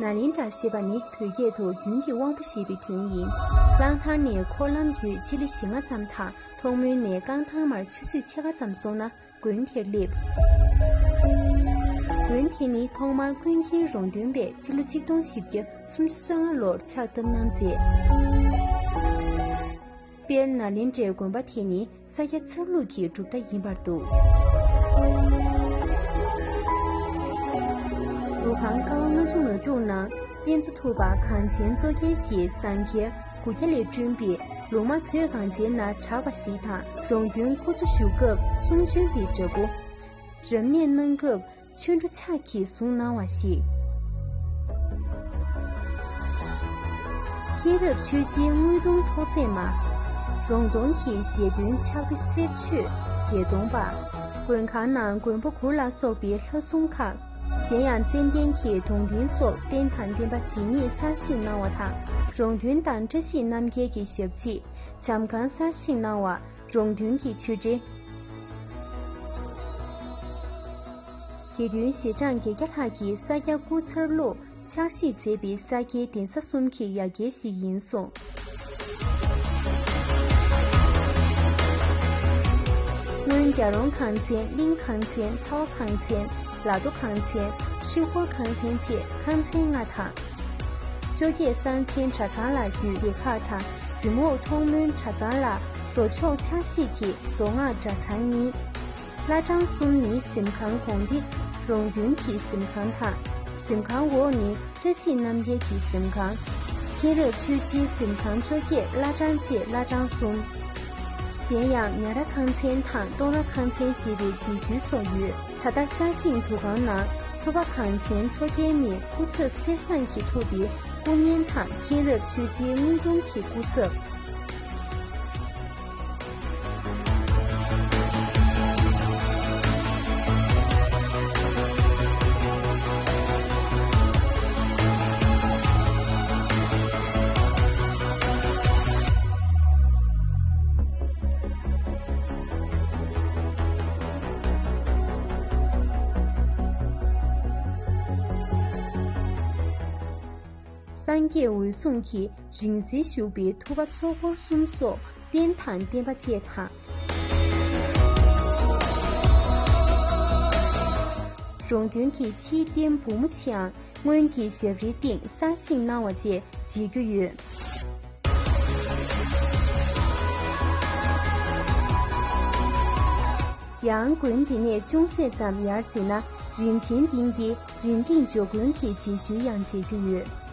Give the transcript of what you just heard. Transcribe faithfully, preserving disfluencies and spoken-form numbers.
ནཱ་ལེནྡྲ་ཞེས་པ་ནི་བོད་སྐད་དུ་དགུན་གྱི་དབང་པོ་ཞེས་པའི་དོན་ཡིན། གླང་ཐང་ནས་འཁོར་ལམ་བརྒྱུད་སྤྱི་ལེ་བཞི་ལྔ་ཙམ་དང་ཐོག་མོན་ནས་རྐང་ཐང་མར་ཆུ་ཚོད་ཕྱེད་ཀ་ཙམ་སོང་ན་དགོན་དེར་སླེབས། དགོན་དེ་ནི་ཐོག་མར་ཀུན་མཁྱེན་རོང་སྟོན་པས་སྤྱི་ལོ་ཆིག་སྟོང་བཞི་བརྒྱ་སུམ་ཅུ་སོ་ལྔ་ལོར་ཕྱག་བཏབ་གནང་མཛད། དཔེར་ན་ནཱ་ལེནྡྲའི་དགོན་པ་དེ་ནི་ས་སྐྱ་ཚར་ལུགས་ཀྱི་གྲུབ་མཐའ་ཡིན་པར་འདུག། འདུ་ཁང་ཀ་བ་ལྔ་བཅུ་ང་དྲུག་ནང་དབྱར་མཚོ་ཐུབ་པ་གངས་ཅན་གཙོ་རྒྱན་ཞེས་ཟངས་ཁྱེར་དགུ་བརྒྱ་ལས་བསྐྲུན་པའི་ལུང་མ་བོད་གངས་ཅན་ན་གྲགས་པ་ཞིག་དང་། རོང་སྟོན་སྐུ་འཚོ་བཞུགས་སྐབས་གསུང་བྱོན་པའི་འདྲ་སྐུ། རབ་གནས་གནང་སྐབས་ཆོ་འཕྲུལ་ཕྱག་གིས་བཟུང་གནང་བ་ཞིག། མཁྱེན་རབ་ཆོས་རྗེའི་དངུལ་གདུང་ཐོག་བརྩེགས་མ། རོང་སྟོན་གྱི་ཞལ་འདོན་ཕྱག་དཔེ་གསེར་ཆོས་བརྒྱད་སྟོང་པ། མགོན་ཁང་ནང་མགོན་པོ་གུར་ལ་སོགས་པའི་ལྷ་གསུམ་ཁག། གཞན་ཡང་ཙན་དན་གྱི་གདུང་རྟེན་སོགས་རྟེན་དང་བརྟེན་པ་ཇི་སྙེད་གསར་བཞེངས་གནང་བ་དང་། རོང་སྟོན་དང་བཀྲ་ཤིས་རྣམ་རྒྱལ་གྱི་ཞབས་རྗེས་བྱམས་ཁང་གསར་བཞེངས་གནང་བ། རོང་སྟོན་གྱི་ཆོས་འབྲེལ། དགེ་འདུན་ཞལ་གྲངས་བརྒྱད་བརྒྱ་ལྷག་གིས་ས་སྐྱ་སྐུ་ཚར་ལུགས་ཕྱག་བཞེས་མཛད་པའི་ས་སྐྱའི་གདན་ས་གསུམ་གྱི་ཡ་གྱལ་ཞིག་ཡིན་གསུངས། སྔོན་རྒྱལ་རོང་གངས་ཅན། གླིང་གངས་ཅན། ཚ་བ་གངས་ཅན། ལ་རྡོ་གངས་ཅན། ཧྲིལ་ཧོར་གངས་ཅན་བཅས་ཁང་ཚན་ལྔ་དང་། བཅོ་བརྒྱད་གསར་ཆེན་གྲྭ་ཚང་ལ་རྒྱུད་སྡེ་ཁག་དང་། གཟིམ་འོག་ཐོག་མོན་གྲྭ་ཚང་ལ་མདོ་ཕྱོགས་ཕྱག་བཞེས་ཀྱི་མདོ་སྔགས་གྲྭ་ཚང་གཉིས། བླ་བྲང་གསུམ་ནི་གཟིམ་ཁང་གོང་འདི་རོང་སྟོན་གྱི་གཟིམ་ཁང་དང་། གཟིམ་ཁང་འོག་ནི་བཀྲ་ཤིས་རྣམ་རྒྱལ་གྱི་གཟིམ་ཁང་། མཁྱེན་རབ་ཆོས་རྗེའི་གཟིམ་ཁང་བཅོ་བརྒྱད། བླ་བྲང་བཅས་བླ་བྲང་གསུམ། གཞན་ཡང་ཉ་ར་ཁང་ཚན་དང་སྟོང་ར་ཁང་ཚན་ཞེས་པའི་རྗེས་ཤུལ་སོགས་ཡོད། ད་ལྟ་གསར་བཞེངས་འདུ་ཁང་ནང་ཐུབ་པ་གངས་ཅན་མཚོ་རྒྱལ་ནི་སྐུ་ཚབ་གསེར་ཟངས་ཀྱིས་ཐུབ་པའི་སྐུ་བརྙན་དང་། མཁྱེན་རབ་ཆོས་རྗེའི་དངུལ་གདུང་གི་སྐུ་ཚབ། སངས་རྒྱས་འོད་སྲུང་གིས་རིང་བསྲེལ་བཞུགས་པའི་ཐུབ་པ་ཚོགས་འཁོར་གསུམ་སོགས་རྟེན་དང་བརྟེན་པ་བཅས་དང་། རོང་སྟོན་གྱི་ཕྱིའི་རྟེན་སྦུག་མོ་ཆེའང་སྔོན་གྱི་ཞབས་རིའི་སྟེང་གསར་བཞེངས་གནང་བ་བཅས་མཇལ་རྒྱུ་ཡོད། ཡང་དགོན་འདི་ནས་ཅུང་ཟད་ཙམ་ཡར་འཛེགས་ན་རིན་ཆེན་སྡིངས་ཏེ་རིན་སྡིངས་ཇོ་དགོན་གྱི་རྗེས་ཤུལ་ཡང་མཇལ་རྒྱུ་ཡོད།